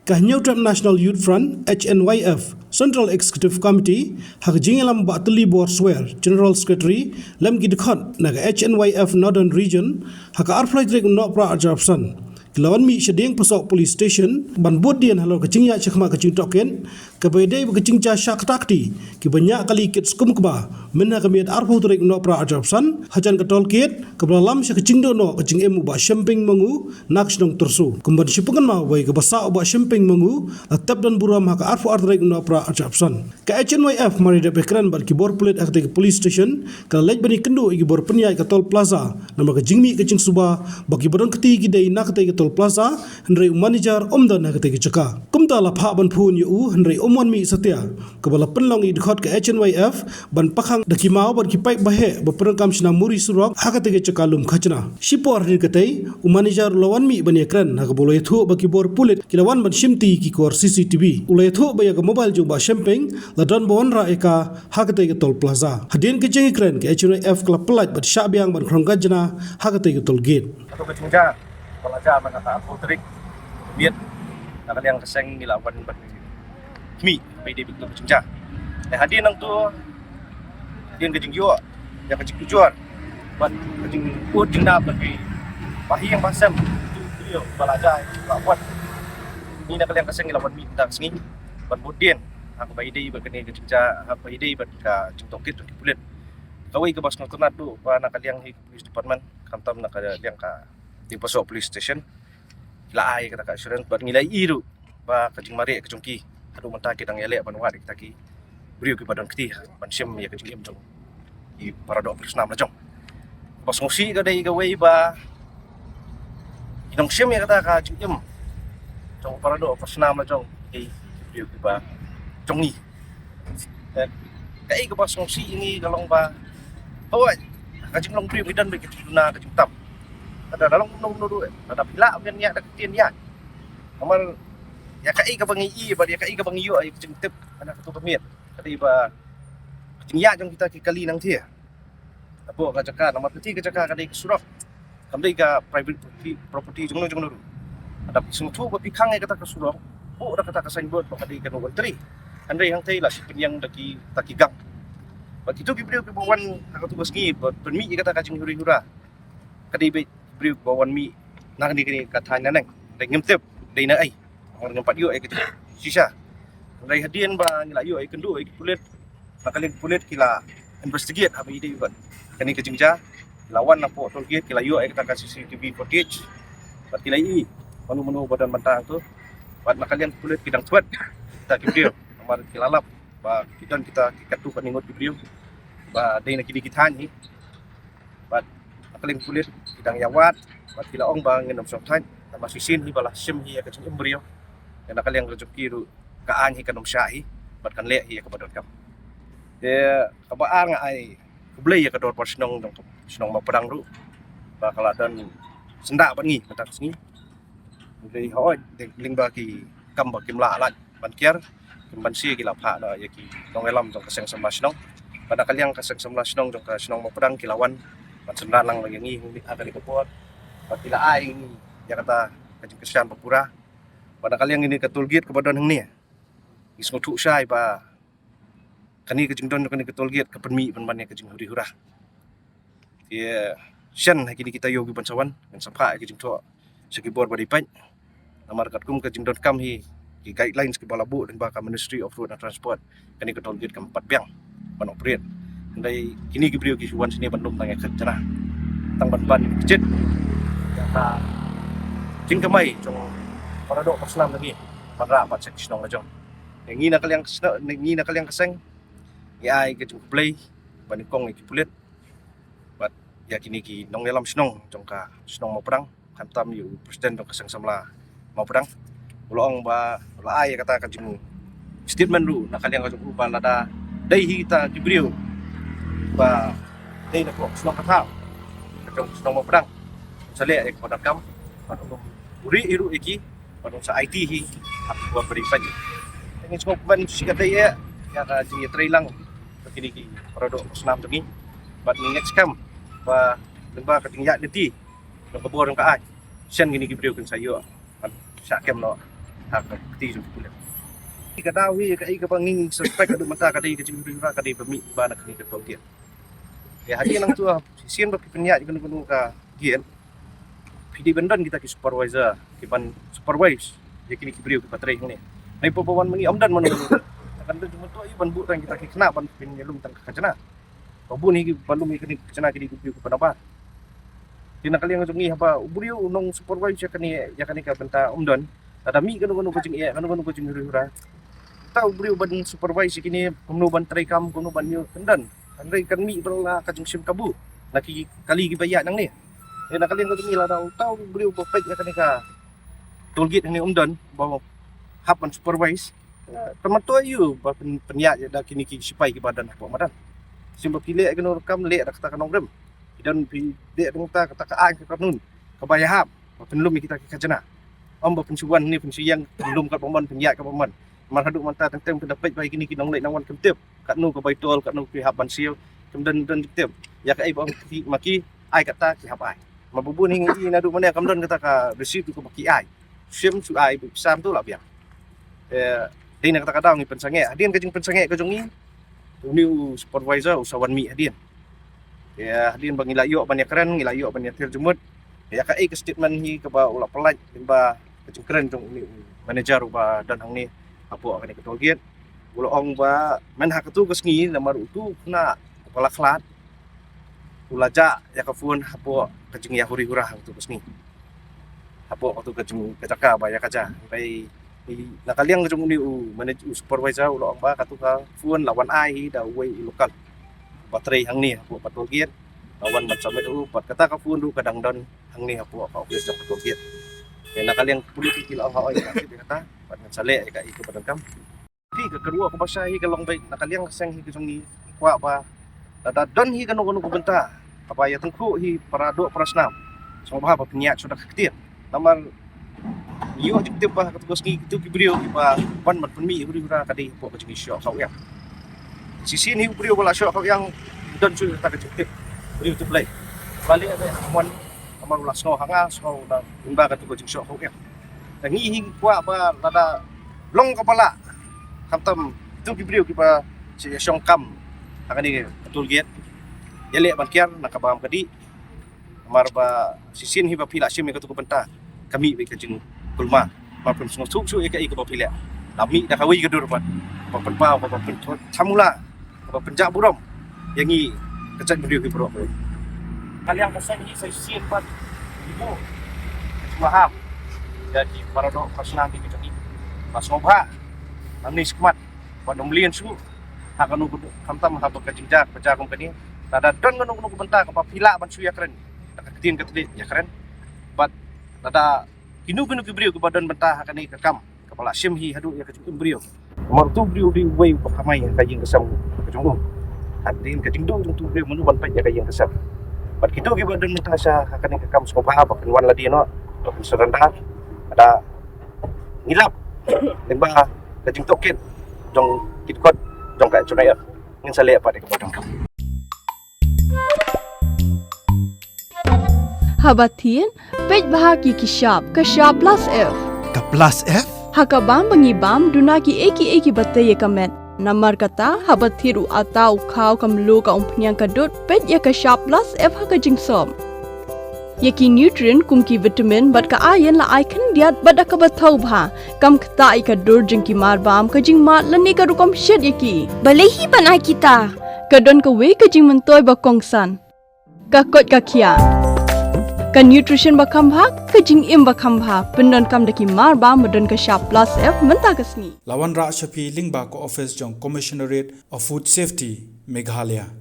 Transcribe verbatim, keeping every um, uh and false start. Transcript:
Ka Hynñiewtrep National Youth Front, H N Y F, Central Executive Committee, ha ka jingïalam Bah Tillibor Swer, General Secretary, lem ki dkhot na ka H N Y F Northern Region, ha ka arphew lai tarik u Nohprah arhajar arphew san, ki la wan mih sha Diengphasok Police Station ban bud dien halor ka jingïaid shakhmat ka jingtohkit kaba ïadei bad ka jingjia shah kata kti kiba ñiah kali kit skum kba mynha ka miet arphew tarik u Nohprah arhajar arphew san, hajan ka toll gate kaba la lam sha ka jingduh noh ka jingim u Bah Shemping Mangu na ka shnong Tyrso. Kumban shu pynkynmaw ba ïa kaba sah u Bah Shemping Mangu la tep don burom ha ka arphew ar tarik u Nohprah arhajar arphew san. Ka H N Y F mar ïadep ïakren bad ki bor pulit ha katei ka police station ka la leit ban ïakynduh ïa ki bor pynïaid ka toll plaza namar ka jingmih ka jingsuba ba kiba don kti ki dei na katei ka toll plaza, hynrei u manager um don ha katei ka jaka. Kumta la phah ban phone ïa u hynrei um wan mih satia, kaba la pynlong ïa ki dkhot ka H N Y F ban pakhang da ki maw bad ki paip ba heh ba pyndonkam shna muri surok ha katei ka jaka lum khajna. Shipor hadien katei u manager u la wan mih ban ïakren ha kaba u la ïathuh ba ki bor pulit ki la wan ban shimti ki kor C C T V. U la ïathuh ba ïa ka mobile jong u Bah Shemping la don ba wanrah ïa ka ha katei ka toll plaza. Hadien ka jingïakren ka H N Y F ka la pyllait bad shah biang ban khrong khajna ha katei ka toll gate. Ka jingja ba la jia mynta ka arphew tarik miet, na ka liang ka seng ngi la wan ban mih ba ïadei bad ka jingja. Eh, hadien nangta, hadien ka jingïoh ïa ka jingujor bad ka jingud jingdap bad ki bahaïing bahasem, ïoh ba la jia ba la wan. Ngi na ka liang ka seng ngi la wan mih mynta ka sngi ban bud dien ha kaba ïadei bad kane ka jingja, ha kaba ïadei bad ka jingtohkit jong ki pulit. Kawei kaba sngewtynnat ruh ba na ka liang hi ka police department, khamtam na ka liang ka Diengphasok Police Station, ki la ai kata ka assurance bad ngi la ïohi ruh ba ka jingmareh ka jong ki haduh mynta ki dang ïaleh ban wad ïa kita ki briew kiba don kti ban shim ïa ka jingim jong ki para doh para snam la jong. Ba sngewsih ka dei kawei ba ki nongshim ïa kata ka jingim jong para doh para snam la jong ki briew kiba jong ngi. Eh, kaei kaba sngewsih ïa ngi ka long ba, hooid, ka jinglong briew ngi don bad ka jingduna ka jingthap. Lada la long kumno kumno ruh, lada phi lah ban ïaid da ka ktien ïaid. Namar ïa kaei kaba ngi ïohi bad ïa kaei kaba ngi ïoh ïa ka jingtip ha katu ka miet, ka dei ba ka jingïaid jong kita ki kali nangta hapoh ka jaka, namar kata ka jaka ka dei ka surok, kam dei ka private property, property jong no jong no ruh. Lada phi sngewthuh ba phi khang ïa kata ka surok, buh da kata ka signboard ba ka dei ka no entry. Hynrei hangtei la shu pynïeng da kita ki gang. Bad kito ki briew kiba wan ha katu ka sngi ban pynmih ïa kata ka jinghuri hura, ka dei beit ki briew ba wan mih na kane kane ka thaiñ nangne. Dei ngim tip dei na ei, namar ngim pat ïoh ïa ka jingshisha. Hynrei hadien ba ngi la ïoh ïakynduh ïa ki pulit, na ka liang ki pulit ki la investigate ha kaba ïadei bad kane ka jingjia. Ki la wan napoh toll gate, ki la ïoh ïa kata ka C C T V footage bad ki la ïohi mano mano ba don bynta hangto. Bad na ka liang ki pulit ki dang thwet kita ki briew namar ki la lap ba ki don kita ki katto katne ngut ki briew ba dei na kine ki thaiñ hi. Bad na ka liang pulit ki dang ïa wad bad ki la ong ba ngin ym shong thait namar shisien hi ba la shim hi ïa ka jingim briew. Ïa na ka liang ka jong ki ruh ka aiñ hi kan ym shah hi bad kan leh hi ïa kaba donkam. Te kaba ar nga ai khublei ïa ka dorbar shnong jong ka shnong Mawpdang ruh ba ka la don syndah bad ngi mynta ka sngi. Hynrei hooid, lyngba ki kam ba kim lah lait ban kiar, kim banse ki la phah noh ïa ki nongïalam jong ka seng samla shnong. Bad na ka liang ka seng samla shnong jong ka shnong Mawpdang ki la wan ban synran lang ïa ngi ha kane ka por. Bad ki la ai ïa ngi ïa kata ka jingkyrshan ba pura. Bad na ka liang kane ka toll gate kaba don hangne, ngi sngewthuh shai ba kane ka jingdon jong kane ka toll gate ka pynmih ban ban ïa ka jinghuri hura. Te shen ha kine ki taïew kiban sa wan, ngan sa phah ïa ka jingthoh sha ki bor ba dei peit. Namar katkum ka jingdonkam hi, ki guidelines kiba la buh lyngba ka Ministry of Road and Transport, kane ka toll gate kam pat biang ban operate. Hynrei kine ki briew ki shu wan shane ban lum tang ïa ka khajna, tang ban ban kjit ïa ka jingkamai jong para doh para snam la ngi ban rah pat sha ki shnong la jong. Ngi na ka liang ka shnong, ngi na ka liang ka seng, ngi ai ka jingkhublei ba nyngkong ïa ki pulit bad ïa kine ki nongïalam shnong jong ka shnong Mawpdang, khamtam ïa u president jong ka seng samla Mawpdang. U la ong ba u la ai ïa kata ka jingstatement ruh na ka liang ka jong u ba lada dei hi kita ki briew ba dei na ka shnong ka thaw ka jong ka shnong Mawpdang, sa leh ïa kaba donkam bad u rieh hi ruh ïa ki bad un sa aiti hi ha ki bor ba dei peit. Te ngi sngewkmen shi katdei ïa ka jingïatreilang ba kine ki para doh para snam jong ngi. Bad ngi ngeit skhem ba lyngba ka jingïaid lynti jong ka bor jong ka aiñ, shen kine ki briew kin sa ïoh ban shah kem noh ha ka kti jong ki pulit. Ka daw hi ka, ka ba ngi suspect haduh mynta ka dei ka jinghuri hura ka dei ba mih ba na kane ka toll gate. Ïa hadien nangta shisien ba phi pynïaid kano kano ka gate, phi dei ban don kita ki supervisor ki ban supervise ïa kine ki briew ki ba trei hangne. Nai pynban mynta ym don mano mano. Kan don jingmyntoi ban buh tang kita ki khynnah ban pynïalum tang ka khajna. Ba bun hi ki ba lum ïa kane ka khajna ki dei ki briew ki ba nabar. Te na ka liang jong ngi haba u briew u nong supervise ïa kane, ïa kane ka bynta ym don. Lada mih kano kano ka jingeh, kano kano ka jinghuri hura, uta u briew ban supervise ïa kine kumno ban trei kam, kumno ban ïoh, kan don. Hynrei kan mih ba la ka jingshim kabu na ki kali ki ba ïaid nangne. Eh, na ka liang ka jong ngi lada uta u briew ba peit ïa kane ka toll gate hangne ym don ba hap ban supervise. Eh, tang mynta ïoh ba pyn-, pynïaid ïa da kine ki sipai ki ba don hapoh madan. Shisien ba phi leh kano rukom leh da kata ka nongrim. Phi don phi leh da kata, kata ka aiñ ka kanun kaba ïahap ba pynlum ïa kita ki khajna. Ym ba pynshuwa hangne pynshiang, pynlum katba mon, pynïaid katba mon. Namar haduh mynta teng teng phi da peit ba ïa kine ki nongleit nongwan kim tip katno ka bai toll, katno ki hap ban siew. Kim don, don tip ïa kaei ba ong ki, ma ki ai kata ki hap ai. Ma ba bun hi ngi i naduh mynne kam don kata ka receipt ruh kaba ki ai. Shim shu ai bad pisa tu la biang. Eh, dei na kata ka daw ngi pynsangeh. Hadien ka jingpynsangeh ka jong ngi, une u supervisor u sa wan mih hadien. Ïa hadien ba ngi la ïoh ban ïakren, ngi la ïoh ban ïathir jingmut ïa kaei ka statement hi kaba u la pyllait lyngba ka jingkren jong une u manager uba don hangne hapoh kane ka toll gate. U la ong ba myn ha katu ka sngi namar utu u khynnah uba la khlad u la jah ïa ka phone hapoh ka jingïahuri hura ha katu ka sngi. Hapoh katu ka jing, ka jaka ba ïa ka jah. Hynrei na ka liang ka jong une u manage, u supervisor u la ong ba katu ka phone la wan ai hi da uwei u local ba trei hangne hapoh ka toll gate. La wan ban submit ruh bad kata ka phone ruh ka dang don hangne hapoh ka office jong ka toll gate. Te na ka liang ka pulit ki la ong ha oi ka tip ïa kata bad ngan sa leh ïa kaei kaba donkam. Phi, ka kyrwoh kaba shai hi ka long ba na ka liang ka seng hi ka jong ngi kwah ba lada don hi kano kano ka bynta kaba ïa tyngkhuh hi para doh para snam, sngewbha ba pynïaid shuh da ka ktien. Namar ïoh jingtip ba ha katu ka sngi kitu ki briew kiba wan ban pynmih huri hura ka dei hapoh ka jong ngi Sohkhawiang. Shisien hi u briew ba la Sohkhawiang don shuh kata ka jingtip, briew tip Blei. Ba leh ba mon namar u la sngew ha nga, sngew da lyngba katu ka jingsohkhawiang. Te ngi hi ngi kwah ba lada long kaba lah, khamtam kitu ki briew kiba sa ïa shong kam ha kane ka toll gate, ïa leh ban kiar na ka bam ka dih. Namar ba shisien hi ba phi la shim ïa katu ka bynta ka mih bad ka jingkulmar. Ba pynsngewthuh shuh ïa kaei kaba phi leh. La mih da kawei ka dur bad ba pynpaw, ba pynthut thamula, ba pynjah burom ïa ngi ka jaitbynriew hi baroh kawei. Ka liang ka seng hi sa shisien bad ibu sngewbha ïa ki para doh para snam ki jong ngi. Ba sngewbha, nang ni skhmat bad ym lien shuh ha kano kano, khamtam haba ka jingjia ba jia kum kane. Lada don kano kano ka bynta kaba phi lah ban shu ïakren da ka ktien ka thylliej, ïakren. Bad lada kino kino ki briew kiba don bynta ha kane ka kam kaba la shim hi haduh ïa ka jingim briew. Namar utu u briew u dei uwei uba kamai ha ka ïing ka sem ka jong u. Hadien ka jingduh jong utu u briew mano ban peit ïa ka ïing ka sem. Bad kito kiba don mynta sha ha kane ka kam sngewbha ba kin wan lade noh, ba kin surrender. Lada ngi lap lyngba ka jingtohkit jong ki dkhot jong ka H N I F, ngin sa leh pat ïa kaba donkam. Haba thied, peit bha ki ki shap, ka shap plus F. Ka plus F? Ha ka bam ba ngi bam, duna kiei kiei kiba tei ïa ka met. Namar kata, haba thied u atta, u khaw, ka mluh, ka umphniang, ka dud, peit ïa ka shap plus F ha ka jingsop. Ïa ki nutrient kum ki vitamin bad ka iron la ai khyndiat bad da kaba thaw bha. Kam ktah ïa ka dur jong ki mar bam, ka jingmad lane ka rukom shet ïa ki. Balei hi ban ai kita? Ka don kawei ka jingmyntoi ba kongsan. Ka koit ka khiah. Ka nutrition ba kham bha, ka jingim ba kham bha. Pyndonkam da ki mar bam ba don ka shap plus F mynta ka sngi. La wanrah sha phi lyngba ka office jong Commissionerate of Food Safety, Meghalaya.